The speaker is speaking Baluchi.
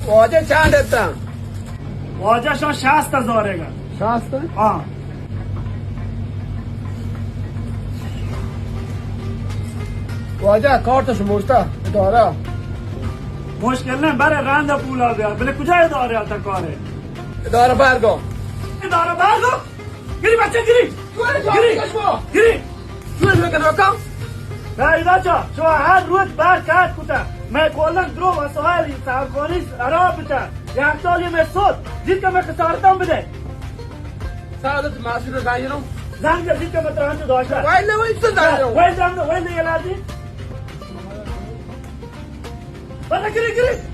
واجہ چند اتاں؟ واجہ شما شست ہزار ءَ گا۔ شست؟ ہاں۔ واجہ کارتش موشتا ادارہ۔ مشکل نہ، برے رند پولا بیار۔ بلے کجا ادارہ آتا کارے؟ ادارہ برگا۔ ادارہ برگا؟ گری بچہ، گری۔ گری۔ گری۔ چون میکنه بکن؟ نه، اینا چا، شما هر روز بر کار کتا. من کلاً درو وسایل سرکاری خراب بتا. یک سالی من سود، دید که من خسارتم بده. سعادت مسئول زنگ رو. زنگ زد، دید که من ترانچو داشته. ویل نه، ویل چه زنگ رو؟ ویل زنگ رو، ویل یه لحظه. بابا، گری، گری.